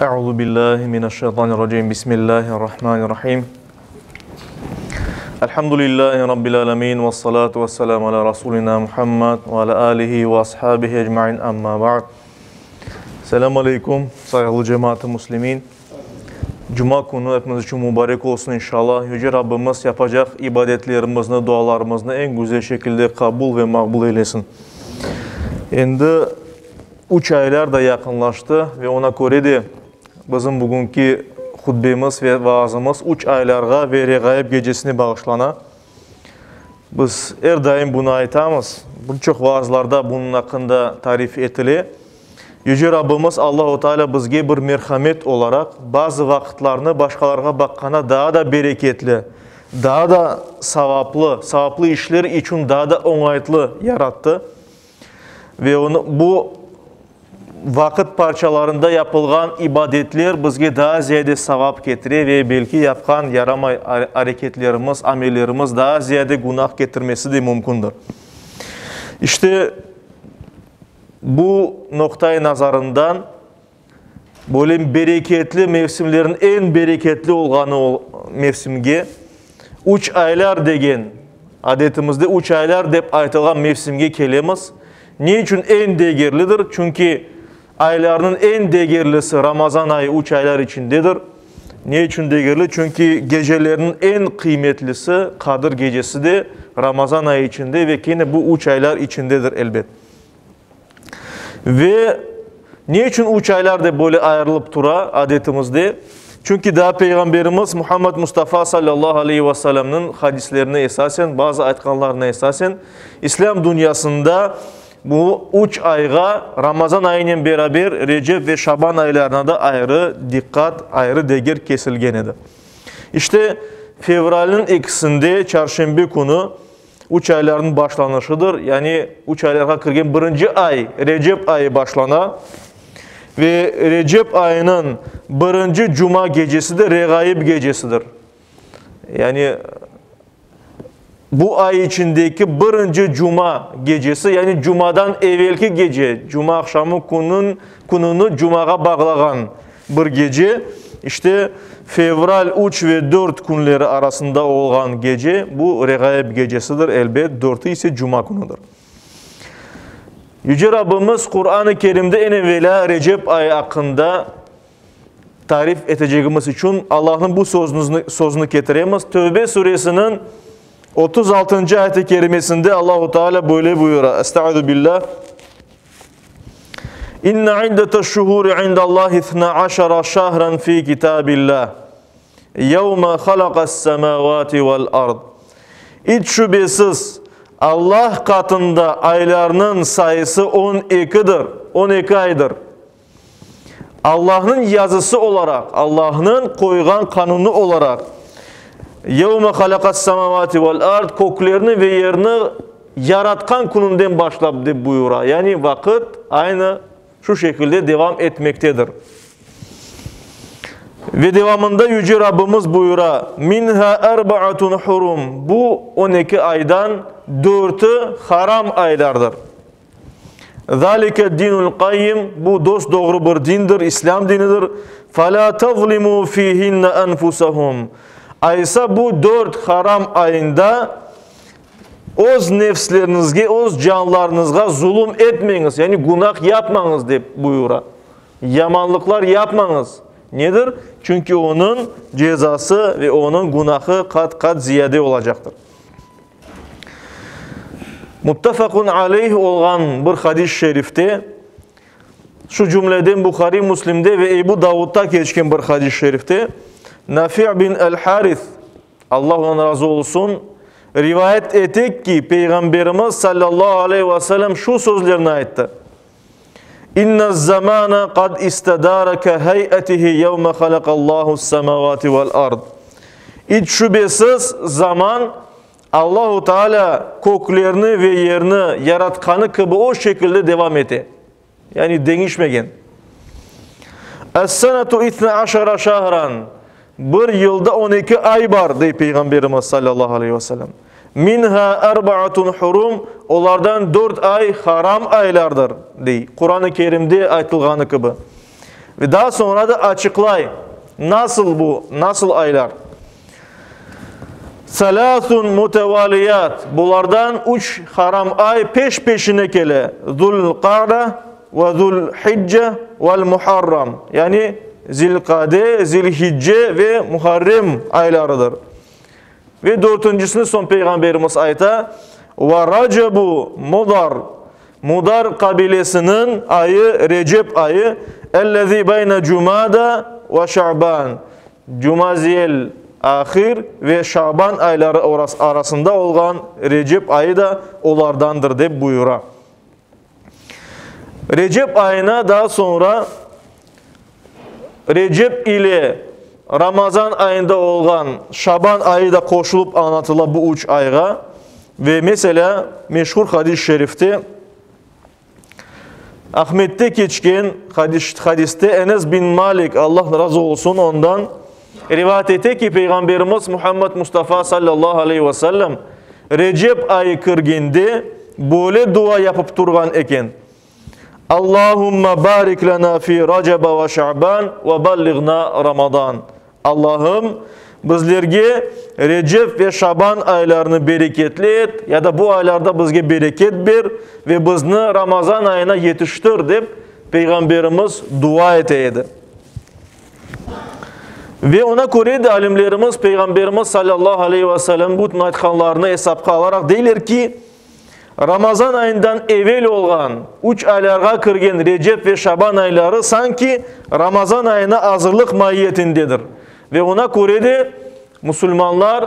Euzu billahi mineşşeytanirracim. Bismillahirrahmanirrahim. Elhamdülillahi rabbil alamin ve salatu vesselamu ala rasulina Muhammed ve ala alihi ve ashabihi ecmaîn. Amma ba'd. Selam aleykum, sayğılı cemaat-ı muslimin. Cuma künü hepimiz içün mübarek olsun inşallah. Yüce Rabbimiz yapacaq ibadetlerimizni, dualarımıznı eñ güzel şekilde qabul ve maqbul eylesin. Endi üç aylar da yaqınlaştı ve ona köre de bizim bugünki hutbemiz ve vaazımız üç aylarğa ve Reğayip gecesine bağışlana. Biz er daim bunı aytamız, bir çoq vaazlarda bunıñ aqqında tarif etile. Yüce Rabbimiz Allahu Teala bizge bir merhamet olaraq bazı vaqıtlarnı başqalarğa baqqanda daa da bereketli, daa da savaplı, savaplı işler içün daa da oñaytlı yarattı. Ve onı, bu vaqıt parçalarında yapılğan ibadetler bizge daa ziyade savap ketire ve belki yapqan yaramay areketlerimiz, amellerimiz daa ziyade günah ketirmesi de mümkündir. İşte, bu noqta-i nazarından böyle bereketli mevsimlerniñ eñ bereketli olğanı mevsimge, üç aylar degen, adetimizde üç aylar dep aytılğan mevsimge kelemiz. Ne içün eñ degerlidir? Çünki aylarnıñ eñ degerlisi Ramazan ayı üç aylar içindedir. Ne içün degerli? Çünki gecelerniñ eñ qıymetlisi, Qadır gecesi de Ramazan ayı içinde ve kene bu üç aylar içindedir, elbet. Ve ne içün üç aylar dep böyle ayırılıp tura adetimizde? Çünki daa Peyğamberimiz Muhammed Mustafa sallallahu aleyhi ve sellemniñ hadislerine esasen, bazı aytqanlarına esasen, İslâm dünyasında bu üç ayğa Ramazan ayınen beraber Recep ve Şaban aylarına da ayrı diqqat, ayrı deger kesilgen edi. İşte, fevralniñ ekisinde, çarşenbe künü, Üç aylarnıñ başlanışıdır, yani üç aylarğa kirgen birinci ay, Recep ayı başlana ve Recep ayınıñ birinci cuma gecesi de Reğayip gecesidir. Yani bu ay içindeki birinci cuma gecesi, yani cumadan evelki gece, cuma aqşamı künün, kününi cumağa bağlağan bir gece, işte, fevral üç ve dört künleri arasında olğan gece, bu Reğayip gecesidir, elbet, dörtü ise cuma künüdir. Yüce Rabbimiz Quran-ı Kerimde eñ evelâ Recep ayı aqqında tarif etecegimiz içün Allahnıñ bu sözüni ketiremiz. Tövbe suresiniñ 36-ncı ayet-i kerimesinde Allahu Teala böyle buyura, Estaizu billah, İnne iddeteş-şuhuri indallahi ithna aşara şahran fi kitabillah, yevme halaqas-semavati vel-ard. İç şübesiz, Allah qatında aylarnıñ sayısı on ekidir, 12 aydır. Allahnıñ yazısı olaraq, Allahnıñ qoyğan qanunı olaraq, Yevme halaqas-semavati vel-ard, köklerni ve yerni yaratqan kününden başlap, dep buyura. Yani vaqıt aynı şu şekilde devam etmektedir. Ve devamında Yüce Rabbimiz buyura, Minha erbaatun hurum, bu 12 aydan dörtü haram aylardır. Zalike dinul qayyim, bu dos-doğru bir dindir, İslâm dinidir. Felâ tazlimû fîhinne enfusehum, Aysa bu dört haram ayında öz nefsleriñizge, öz canlarıñızğa zulum etmeñiz, yani günah yapmañız, dep buyura. Yamanlıqlar yapmañız. Nedir? Çünki onıñ cezası ve onıñ günahı qat-qat ziyade olacaqtır. Muttefaqun aleyh olğan bir hadis-i şerifte, şu cümleden Buhari, Müslimde ve Ebu Davudda keçken bir hadis-i şerifte, Nafi' bin el-Harith, Allah ondan razı olsun, rivayet ete ki, Peyğamberimiz sallallahu aleyhi ve sellem şu sözlerni ayttı, İnne'z-zamane qad istedare ke-hey'etihi yevme halaqallahu-s-semavati vel-ard. İç şübesiz, zaman, Allahu Teala köklerni ve yerni yaratqanı kibi o şekilde devam ete. Yani deñişmegen. Es-senetu ithne aşara şahran. Bir yılda 12 ay bar, dey Peyğamberimiz sallallahu aleyhi ve sellem. Minha erbaatun hurum, olardan dört ay haram aylardır, dey, Quran-ı Kerimde aytılğanı kibi. Ve daa soñra da açıqlay, nasıl bu, nasıl aylar. Selâsun mutevaliyat, bulardan üç haram ay peş-peşine kele, Zul-Qa'da ve Zul-Hicce vel-Muharram, yani Zil-Qade, Zil-Hicce ve Muharrem aylarıdır. Ve dörtüncisini soñ Peyğamberimiz ayta, Ve Racebu Mudar, Mudar qabilesiniñ ayı Recep ayı, ellezî beyne Cumâda ve Şaban, Cumaziyel ahir ve Şaban ayları arasında olğan Recep ayı da olardandır, dep buyura. Recep ayına daa soñra Recep ile Ramazan ayında olğan Şaban ayı da qoşulıp añlatıla bu üç ayğa. Ve meselâ, meşhur hadis-i şerifte, Ahmette keçken hadiste Enes bin Malik, Allah razı olsun ondan, rivayet ete ki, Peyğamberimiz Muhammed Mustafa sallallahu aleyhi ve sellem Recep ayı kirgende böyle dua yapıp turğan eken, Allahumma barik lana fi Recebe ve Şaban ve balliğna Ramadan. Allahım, bizlerge Recep ve Şaban aylarını bereketli et, ya da bu aylarda bizge bereket ber ve bizni Ramazan ayına yetiştir, dep Peyğamberimiz dua ete edi. Ve oña köre de alimlerimiz Peyğamberimiz salâllahu aleyhi ve sellem bütün aytqanlarını esapqa alaraq deyler ki, Ramazan ayından evel olğan üç aylarğa kirgen Recep ve Şaban ayları sanki Ramazan ayına azırlıq maiyetindedir. Ve oña köre de musulmanlar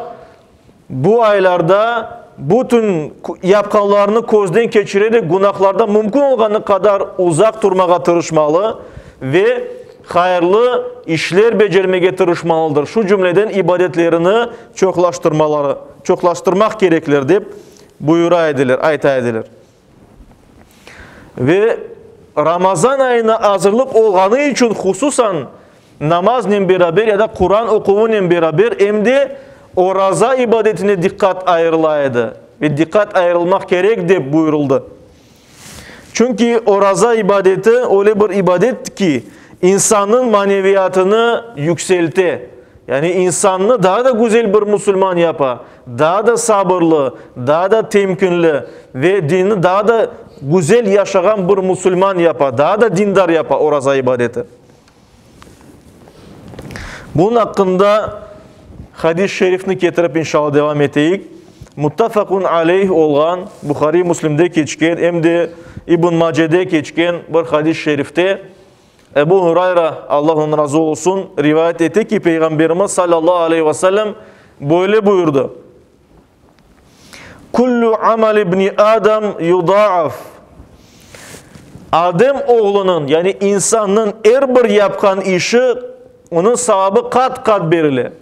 bu aylarda bütün yapqanlarını közden keçirerek günahlardan mümkün olğanı qadar uzaq turmağa tırışmalı ve hayırlı işler becermege tırışmalıdır, şu cümleden ibadetlerini çoqlaştırmaları, çoqlaştırmaq kerekler, dep buyura ediler, ayta ediler. Ve Ramazan ayına azırlıq olğanı içün hususan namaznen beraber ya da Quran oquvınen beraber em de oraza ibadetine diqqat ayırıla edi ve diqqat ayırılmaq kerek dep buyurıldı. Çünki oraza ibadeti öyle bir ibadet ki, insannıñ maneviyatını yükselte, yani insannı daa da güzel bir musulman yapa, daa da sabırlı, daa da temkinli ve dinni daa da güzel yaşağan bir musulman yapa, daa da dindar yapa oraza ibadeti. Bunıñ aqqında hadis-i şerifni ketirip inşallah devam eteyik. Muttafaqun aleyh olğan, Buhariy Müslimde keçken, em de İbn Macede keçken bir hadis-i şerifte Ebu Hurayra, Allah ondan razı olsun, rivayet ete ki, Peyğamberimiz sallallahu aleyhi ve sellem böyle buyurdı, Kullu amal ibni Adam yudaaf. Adem oğlunıñ, yani insannıñ er bir yapqan işi, onıñ savabı qat-qat berile.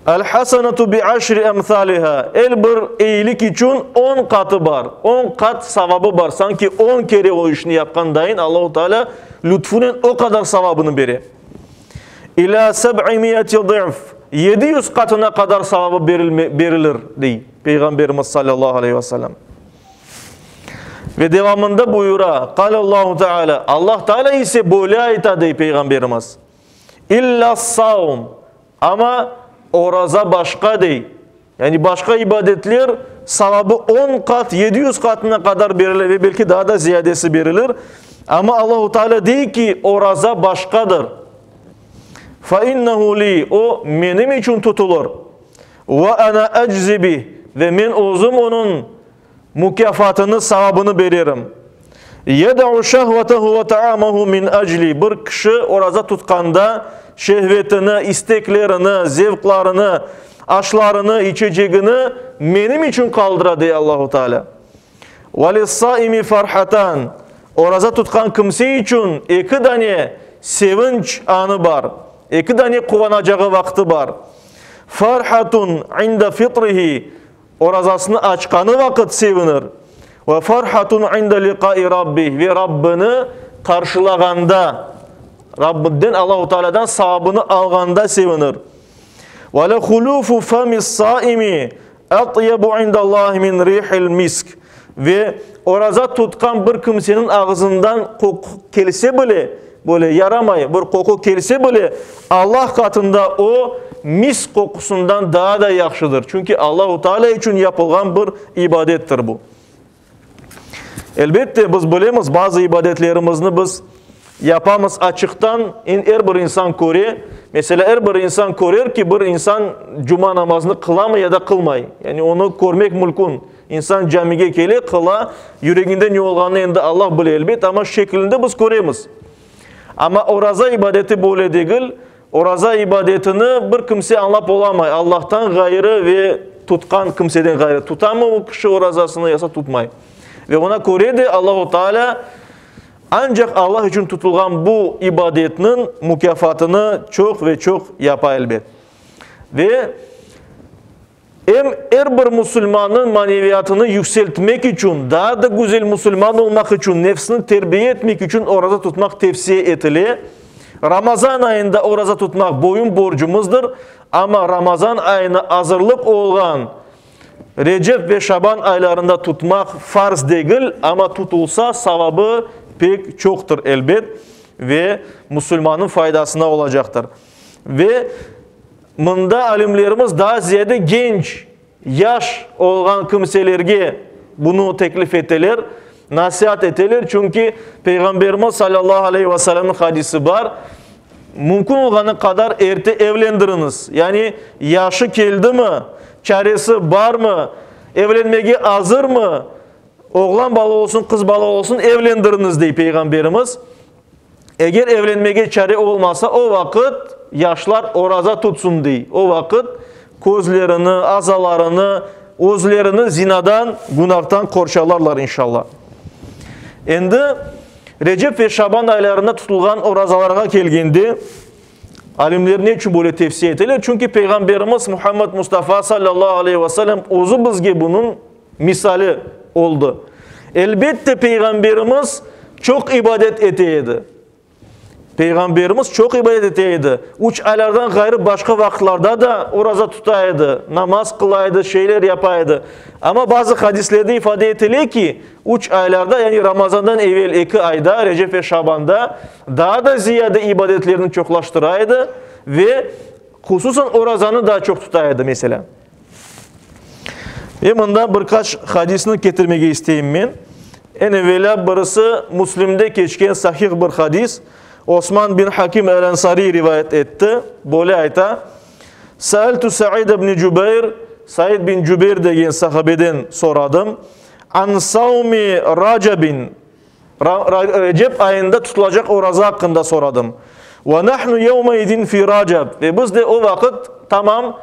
El-hasenatu bi aşri emsaliha. Er bir eyilik içün on qatı bar, on qat savabı bar. Sanki on kere o işni yapqan dayın Allahu Teala lütfunen o qadar savabını bere. İlâ seb'i mi'ati dı'f, 700 qatına qadar savabı berilir, dey Peyğamberimiz salâllahu aleyhi ve sellem. Ve devamında buyura, Qâle-Allahu Teâlâ, Allah Teâlâ ise böyle ayta, dey Peyğamberimiz, İllâs-savm, amma oraza başqa, dey. Yani başqa ibadetler savabı on qat, 700 qatına qadar berile ve belki daa da ziyadesi berilir. Amma Allahu Teala dey ki, oraza başqadır. Fa innehu li, o menim içün tutulır. Ve ana eczi bih, ve men özüm onıñ mukâfatını, savabını bererim. Yeda'u şehvetehu ve ta'amahu min ecli, bir kişi oraza tutqanda şehvetini, isteklerini, zevqlarını, aşlarını, içecegini menim içün qaldıra, dey Allahu Teala. Ve lis-saimi farhatan, oraza tutqan kimse içün eki dane sevinç anı bar, eki dane quvanacağı vaqtı bar. Farhatun inde fitrihi, Orazasını açqanı vaqıt sevinir. Ve farhatun inde liqai Rabbih, ve Rabbini qarşılağanda, Rabbinden, Allahu Tealadan savabını alğanda sevinir. Ve le hulufu femis saimi atyebu indallahi min rihil misk, ve oraza tutqan bir kimseniñ ağzından qoqu kelse bile, Böyle yaramay bir qoqu kelse bile, Allah qatında o, misk qoqusından daa da yahşıdır. Çünki Allahu Teala içün yapılğan bir ibadettir bu. Elbette, biz bilemiz, bazı ibadetlerimizni biz yapamız açıqtan, er bir insan köre. Meselâ, er bir insan körer ki, bir insan cuma namazını qılamı ya da qılmay. Yani onı körmek mülkün. İnsan camige kele, qıla, yüreginde ne olğanını endi Allah bile, elbet, amma şeklinde biz köremiz. Amma oraza ibadeti böyle degil. Oraza ibadetini bir kimse añlap olamay, Allahtan ğayrı ve tutqan kimseden ğayrı. Tutamı o kişi orazasını yoqsa tutmay. Ve oña köre de Allahu Teala ancaq Allah içün tutulğan bu ibadetniñ mukâfatını çoq ve çoq yapa, elbet. Ve Em er bir musulmannıñ maneviyatını yükseltmek içün, daa da güzel musulman olmaq içün, nefsini terbiye etmek içün oraza tutmaq tevsiye etile. Ramazan ayında oraza tutmaq boyun borcumızdır, amma Ramazan ayına azırlıq olğan Recep ve Şaban aylarında tutmaq farz degil, amma tutulsa savabı pek çoqtır, elbet, ve musulmannıñ faydasına olacaqtır. Ve mında alimlerimiz daa ziyade genç, yaş olğan kimselerge bunı teklif eteler, nasiat eteler, çünki Peyğamberimiz salâllahu aleyhi ve sellemniñ hadisi bar, Mümkün olğanı qadar erte evlendiriñiz. Yani yaşı keldimi, çaresi barmı, evlenmege azırmı, oğlan bala olsun, qız bala olsun, evlendiriñiz, dey Peyğamberimiz. Eger evlenmege çare olmasa, o vaqıt yaşlar oraza tutsun, dey. O vaqıt közlerini, azalarını, özlerini zinadan, günahtan qorçalarlar, inşallah. Endi Recep ve Şaban aylarında tutulğan orazalarğa kelgende, alimler ne içün böyle tevsiye eteler? Çünki Peyğamberimiz Muhammed Mustafa sallallahu aleyhi ve sellem özü bizge bunıñ misali oldı. Elbette, Peyğamberimiz çoq ibadet ete edi. Peyğamberimiz çoq ibadet ete edi. Üç aylardan ğayrı başqa vaqıtlarda da oraza tuta edi, namaz qıla edi, şeyler yapa edi. Amma bazı hadislerde ifade etile ki, üç aylarda, yani Ramazandan evel eki ayda, Recep ve Şabanda, daa da ziyade ibadetlerini çoqlaştıra edi ve hususan orazanı daa çoq tuta edi, meselâ. Ve mında bir qaç hadisni ketirmege isteyim men. Eñ evelâ birisi Müslimde keçken sahih bir hadis. Osman bin Hakim el-Ensari rivayet etti. Böyle ayta, Sa'altu Sa'id ibn Cübeyr, Said bin Cübeyr degen sahabeden soradım, an savmi Racabin, Recep ayında tutulacaq oraza aqqında soradım. Ve nahnu yevmeizin fi Racab, ve biz de o vaqıt tamam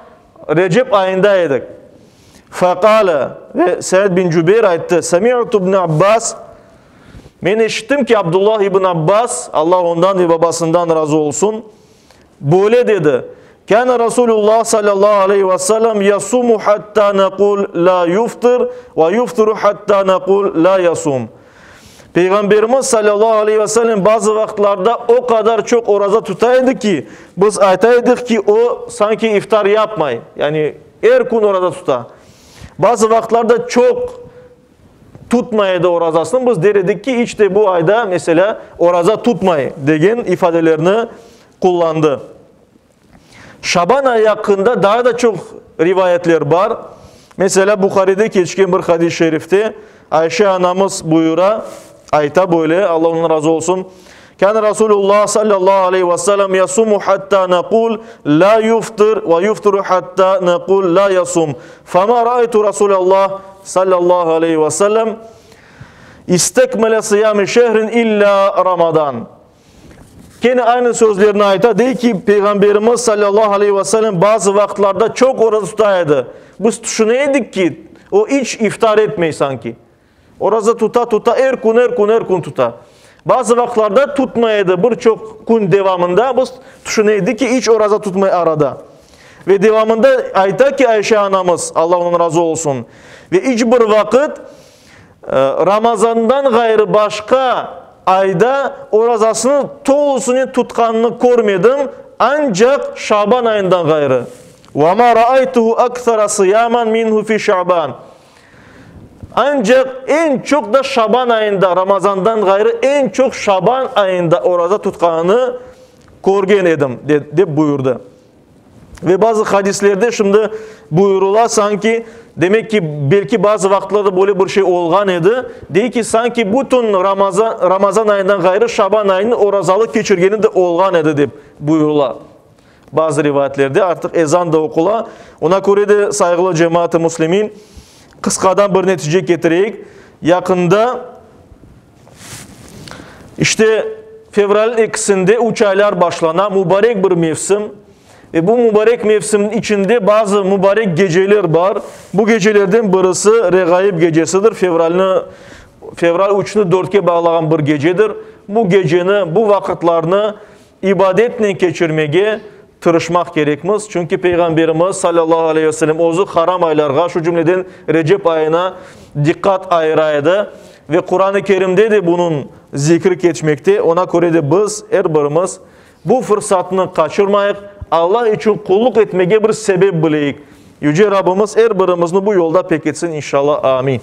Recep ayında edik. Feqale, ve Said bin Cübeyr ayttı, Semi'tu ibn Abbas, men eşittim ki, Abdullah ibn Abbas, Allah ondan ve babasından razı olsun, böyle dedi, Kâne Rasulullah sallallahu aleyhi ve sellem yasumu hatta nekul la yuftir ve yuftiru hatta nekul la yasum. Peyğamberimiz sallallahu aleyhi ve sellem bazı vaqıtlarda o qadar çoq oraza tuta edi ki, biz ayta edik ki, o sanki iftar yapmay, yani er kün oraza tuta. Bazı vaqıtlarda çoq tutmay edi orazasını, biz der edik ki, iç de bu ayda, meselâ, oraza tutmay degen ifadelerni qullandı. Şaban ayı aqqında daa da çoq rivayetler bar. Meselâ, Buharide keçken bir hadis-i şerifte Ayşe anamız buyura, ayta böyle, Alla ondan razı olsun, Kâne Rasulullah sallallahu aleyhi ve sellem yasumu hatta nekul la yuftir ve yuftiru hatta nekul la yasum. Fema raaytu Rasulallah sallallahu aleyhi ve sellem istekmele sıyami şehrin illa Ramadan. Kene aynı sözlerni ayta, dey ki, Peyğamberimiz salâllahu aleyhi ve sellem bazı vaqıtlarda çoq oraza tuta edi. Biz tüşüne edik ki, o iç iftar etmey sanki. Oraza tuta, tuta, er kün, er kün, er kün tuta. Bazı vaqıtlarda tutmay edi, bir çoq kün devamında biz tüşüne edik ki, iç oraza tutmay arada. Ve devamında ayta ki, Ayşe anamız, Alla ondan razı olsun, ve iç bir vaqıt Ramazandan ğayrı başqa ayda orazasını tolusınen tutqanını körmedim, ancaq Şaban ayından ğayrı. Ve ma raaytuhu akthara sıyaman minhu fi Şaban. Ancaq eñ çoq da Şaban ayında, Ramazandan ğayrı eñ çoq Şaban ayında oraza tutqanını körgen edim, dep buyurdı. Ve bazı hadislerde şimdi buyurıla sanki, demek ki, belki bazı vaqıtlarda böyle bir şey olğan edi, dey ki, sanki bütün Ramazan, Ramazan ayından ğayrı Şaban ayını orazalı keçirgeni de olğan edi dep buyurıla. Bazı rivayetlerde artıq ezan da oqula. Ona köre de, sayğılı cemaat-ı müslimin, qısqadan bir netice ketireyik. Yaqında, işte, fevralniñ ekisinde üç aylar başlana, mübarek bir mevsim. Ve bu mübarek mevsimniñ içinde bazı mübarek geceler bar. Bu gecelerden birisi Reğaib gecesidir, fevralni, fevral üçni dörtke bağlağan bir gecedir. Bu geceni, bu vaqıtlarnı ibadetnen keçirmege tırışmaq kerekmiz. Çünki Peyğamberimiz, salâllahu aleyhi ve sellem, özü haram aylarğa, şu cümleden Recep ayına diqqat ayıra edi. Ve Quran-ı Kerimde de bunıñ zikri keçmekte. Ona köre de biz, er birimiz, bu fırsatnı qaçırmayıq, Alla içün qulluq etmege bir sebep bileyik. Yüce Rabbimiz er birimizni bu yolda pekitsin, inşalla. Amin.